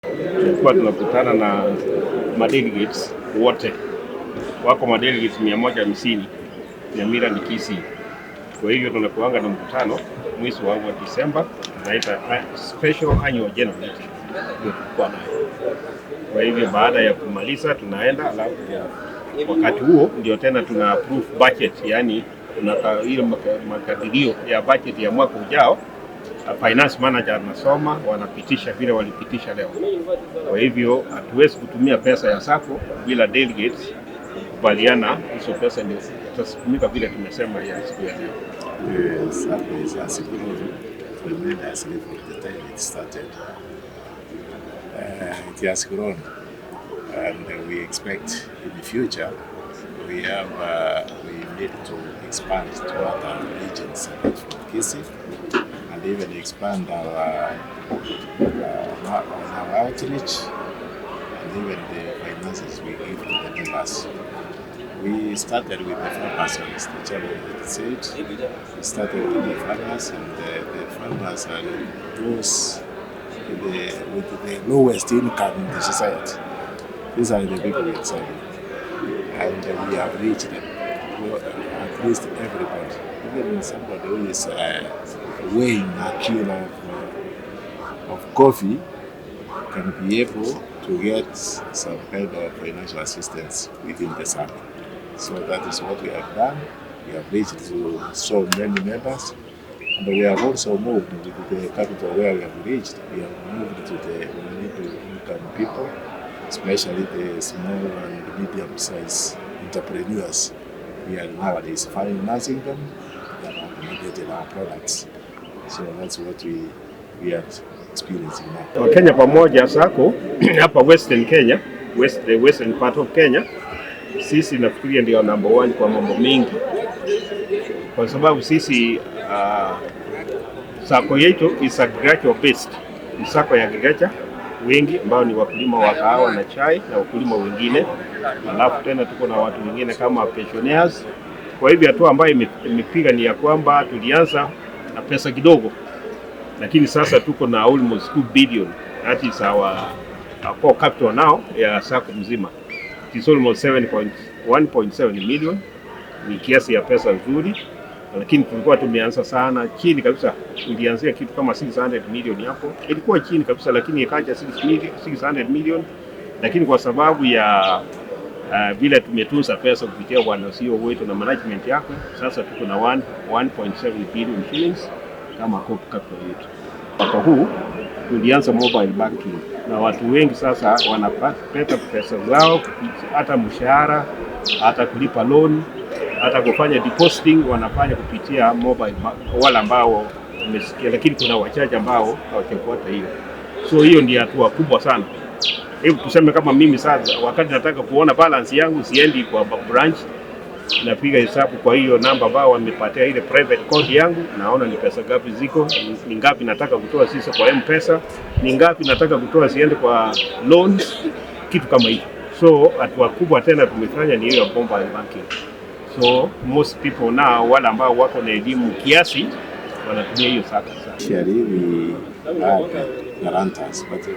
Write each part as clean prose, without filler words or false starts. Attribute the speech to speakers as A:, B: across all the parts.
A: Tulikuwa tunakutana na madelegates wote, wako madelegates 150 Nyamira ni Kisii. Kwa hivyo tunakuanga na mkutano mwezi wa Disemba, tunaita special annual general meeting, ndio tulikuwa nayo. Kwa hivyo baada ya kumaliza tunaenda, alafu wakati huo ndio tena tuna approve budget, yani ile makadirio ya budget ya mwaka ujao. Finance manager anasoma, wanapitisha vile walipitisha leo. Kwa hivyo hatuwezi kutumia pesa ya SACCO bila delegates kukubaliana, hizo pesa ndio zitatumika vile tumesema ya siku ya leo.
B: The SACCO has grown tremendously from the time it started. It has grown, and we expect in the future we need to expand to other regions apart from Kisii, and even expand our outreach and even the finances we give to the members. We started with the farmers, as the chairman had said. We started with the farmers, and the farmers are those with the lowest income in the society. These are the people we are serving, and we have reached them. Well, at least everybody, even somebody who is weighing a kilo of coffee can be able to get some kind of financial assistance within the SACCO. So that is what we have done. We have reached to so many members, and we have also moved with the capital where we have reached. We have moved to the middle income people, especially the small and medium-sized entrepreneurs. We are nowadays financing them. They are accommodating our products. So that's what we are experiencing now.
A: Wakenya Pamoja SACCO hapa Western Kenya, the western part of Kenya, sisi nafikiria ndio number one kwa mambo mengi, kwa sababu sisi SACCO yetu is agriculture based, ni SACCO ya agriculture wengi ambao ni wakulima wa kahawa na chai na wakulima wengine, alafu tena tuko na watu wengine kama pensioners. Kwa hivyo hatua ambayo imepiga ni ya kwamba tulianza na pesa kidogo, lakini sasa tuko na almost 2 billion, that is our core capital now ya SACCO mzima. It is almost 7.1.7 million, ni kiasi ya pesa nzuri, lakini tulikuwa tumeanza sana chini kabisa. Tulianzia kitu kama 600 million hapo, ilikuwa chini kabisa, lakini ikaja 6 million, 600 million, lakini kwa sababu ya vile tumetunza pesa kupitia bwana CEO wetu na management yake, sasa tuko na 1.7 billion shillings kama core capital yetu. Mwaka huu tulianza mobile banking na watu wengi sasa wanapata pesa zao, hata mshahara, hata kulipa loan, hata kufanya depositing wanafanya kupitia mobile, wale ambao umesikia, lakini kuna wachache ambao hawajafuata hiyo. So hiyo ndio hatua kubwa sana. Hebu tuseme kama mimi sasa, wakati nataka kuona balance yangu, siendi kwa branch, napiga hesabu kwa hiyo namba ambao wamepatia ile private code yangu, naona ni pesa ngapi ziko, ni ngapi nataka kutoa sasa kwa M-Pesa, ni ngapi nataka kutoa ziende kwa loans, kitu kama hicho. So hatua kubwa tena tumefanya ni hiyo ya mobile banking. So most people now, wale ambao wako na elimu kiasi wanatumia hiyo sasa.
B: Initially, we had guarantors, but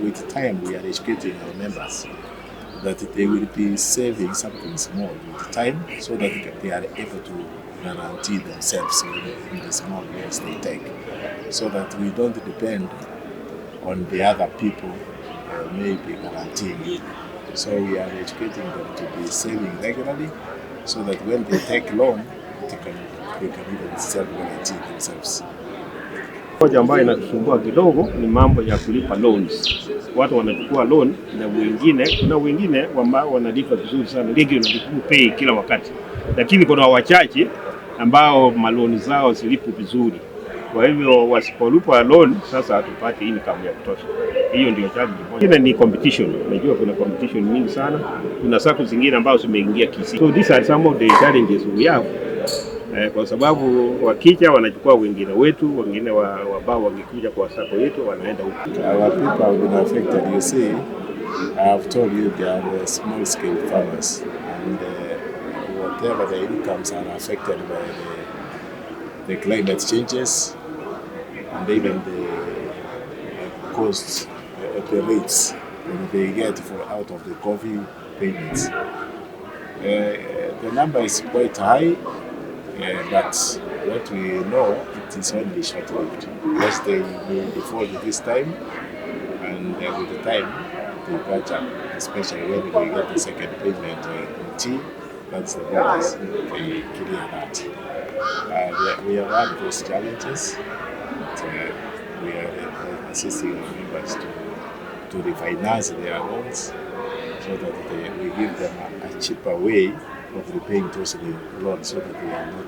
B: with time we are educating our members that they will be saving something small with time so that they are able to guarantee themselves in the small loans they take, so that we don't depend on the other people maybe guaranteeing it. So we are educating them to be saving regularly so that when they take loan, they can even self-guarantee themselves.
A: Moja ambayo inatusumbua kidogo ni mambo ya kulipa loans. Watu wanachukua loan na wengine, kuna wengine ambao wanalipa vizuri sana, regularly pay kila wakati, lakini kuna wachache ambao maloan zao zilipo vizuri. Kwa hivyo wasipolipa loan, sasa hatupati income ya kutosha. Hiyo ndio challenge moja. Ingine ni competition. Unajua kuna competition mingi sana. Kuna SACCO zingine ambazo zimeingia Kisii. So these are some of the challenges we have. Kwa sababu wakija wanachukua wengine wetu, wengine ambao wangekuja kwa SACCO yetu wanaenda huko.
B: Our people have been affected. You see, I have told you they are the small scale farmers, and whatever the incomes are affected by the climate changes and even the costs, the rates that they get for out of the coffee payments. The number is quite high, but what we know, it is only short-lived because they may default this time, and with the time they catch up, especially when we get the second payment in tea, that's the bonus, they clear that. We have had those challenges, but we are assisting our members to refinance their loans so that we give them a cheaper way of repaying those loans so that they are not